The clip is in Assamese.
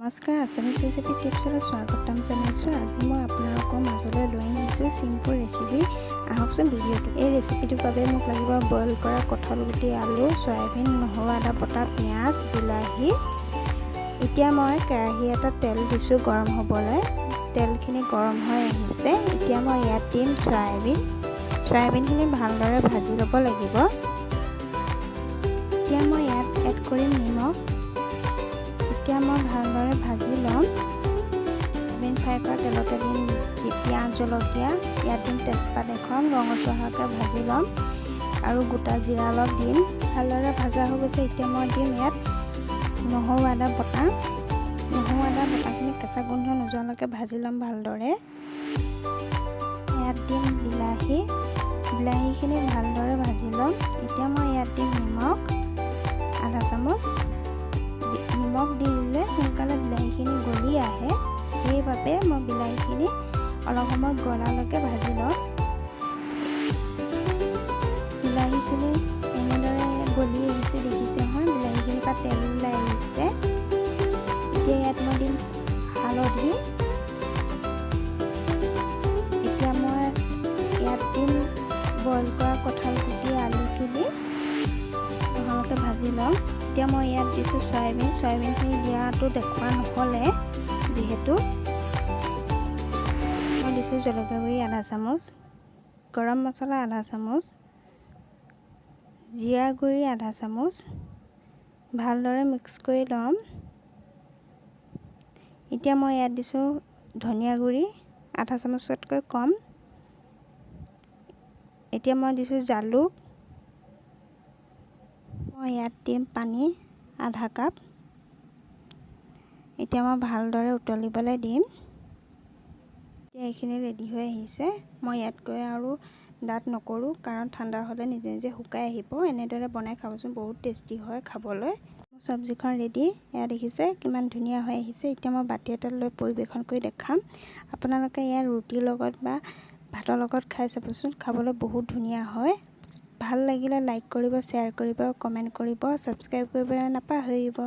নমস্কাৰ, আছামিজ ৰেচিপি টিপছলৈ স্বাগতম জনাইছোঁ। আজি মই আপোনালোকৰ মাজলৈ লৈ আহিছোঁ চিম্পল ৰেচিপি। আহকচোন ভিডিঅ'টো। এই ৰেচিপিটোৰ বাবে মোক লাগিব বইল কৰা কঁঠাল গুটি, আলু, চয়াবিন, নহৰু, আদা বটা, পিঁয়াজ, বিলাহী। এতিয়া মই কেৰাহী এটাত তেল দিছোঁ গৰম হ'বলৈ। তেলখিনি গৰম হৈ আহিছে। এতিয়া মই ইয়াত দিম চয়াবিন। চয়াবিনখিনি ভালদৰে ভাজি ল'ব লাগিব। এতিয়া মই ইয়াত এড কৰিম নিমখ। এতিয়া মই ভালদৰে ভাজি ল'ম। চয়াবিন ফ্ৰাই কৰা তেলতে দিম পিঁয়াজ, জলকীয়া। ইয়াত দিম তেজপাত এখন, ৰঙচুৱা হোৱাকৈ ভাজি ল'ম আৰু গোটা জিৰা অলপ দিম। ভালদৰে ভাজা হৈ গৈছে। এতিয়া মই দিম ইয়াত নহৰু আদা বটা। নহৰু আদা বটাখিনি কেঁচা গোন্ধ নোযোৱালৈকে ভাজি ল'ম ভালদৰে। ইয়াত দিম বিলাহী। বিলাহীখিনি ভালদৰে ভাজি ল'ম। এতিয়া মই ইয়াত দিম নিমখ আধা চামুচ। নিমখ দি দিলে সোনকালে বিলাহীখিনি গলি আহে, সেইবাবে মই বিলাহীখিনি অলপ সময় গলালৈকে ভাজি ল'ম। বিলাহীখিনি এনেদৰে গলি আহিছে, দেখিছে নহয়? বিলাহীখিনিৰ পৰা তেল ওলাই আহিছে। এতিয়া ইয়াত মই দিম হালধি। এতিয়া মই ইয়াত দিম বইল কৰা কঁঠাল গুটি, আলুখিনি ভালকৈ ভাজি ল'ম। এতিয়া মই ইয়াত দিছোঁ চয়াবিন। চয়াবিনখিনি দিয়াটো দেখুওৱা নহ'লে যিহেতু। মই দিছোঁ জলকীয়া গুড়ি আধা চামুচ, গৰম মছলা আধা চামুচ, জিৰা গুড়ি আধা চামুচ। ভালদৰে মিক্স কৰি ল'ম। এতিয়া মই ইয়াত দিছোঁ ধনিয়া গুড়ি আধা চামুচতকৈ কম। এতিয়া মই দিছোঁ জালুক। মই ইয়াত দিম পানী আধা কাপ। এতিয়া মই ভালদৰে উতলিবলৈ দিম। এতিয়া এইখিনি ৰেডি হৈ আহিছে। মই ইয়াতকৈ আৰু ডাঠ নকৰোঁ, কাৰণ ঠাণ্ডা হ'লে নিজে নিজে শুকাই আহিব। এনেদৰে বনাই খাবচোন, বহুত টেষ্টি হয় খাবলৈ। চব্জিখন ৰেডি। এয়া দেখিছে, কিমান ধুনীয়া হৈ আহিছে। এতিয়া মই বাতি এটাত লৈ পৰিৱেশন কৰি দেখাম। আপোনালোকে ইয়াত ৰুটিৰ লগত বা ভাতৰ লগত খাই চাবচোন, খাবলৈ বহুত ধুনীয়া হয়। ভাল লাগিলে লাইক কৰিব, শ্বেয়াৰ কৰিব, কমেণ্ট কৰিব, ছাবস্ক্ৰাইব কৰিবলৈ নাপাহৰিব।